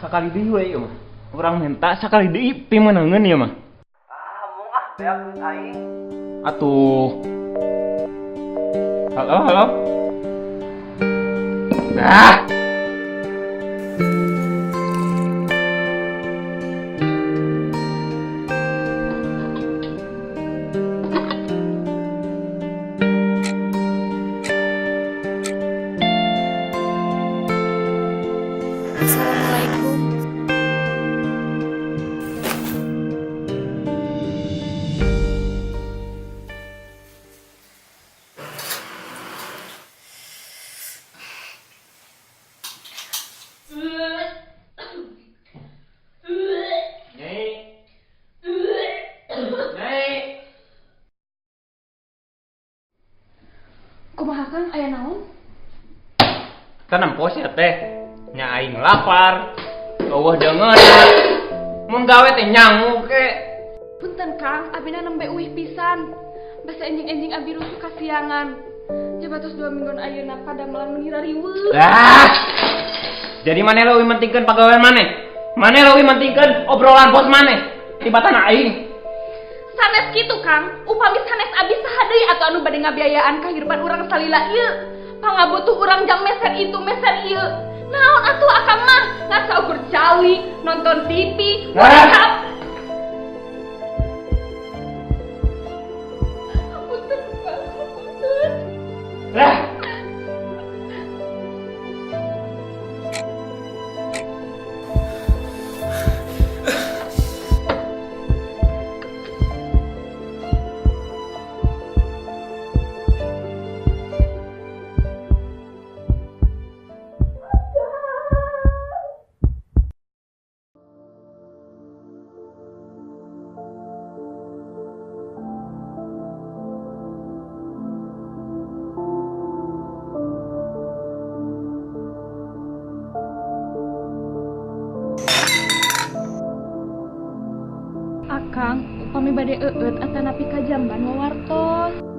Sakali deui we ieu mah. Urang minta sakali deui pimeunangeun ieu mah. Ah, mung ah beak duit aing. Atuh. Halo, halo. Ah. Assalamualaikum. Nyai. Nyai. Kumaha Kang, aya naon? Kan pos ya teh. Nya aing lapar. Eueuh deungeun. Mun gawe teh nyangu ke. Punten Kang, abina nembe uih pisan. Basa enjing-enjing abi rusuh kasiangan. Jabatos 2 mingguan ayeuna padamelan meni rariweuh. Ah. Jadi maneh leuwih mentingkeun pagawean maneh? Maneh leuwih mentingkeun obrolan bos maneh tibatan aing? Sanes kitu Kang, upami sanes abi saha deui atuh anu bade ngabiayaan kahirupan urang salila ieu. Pangabutuh urang jang meser itu meser ieu. Naon atuh akang mah ngan saukur cali, nonton TV, WhatsApp. Hapunten Kang, hapunten. Lah. Akang, upami bade eueut atanapi ka jamban wawartos.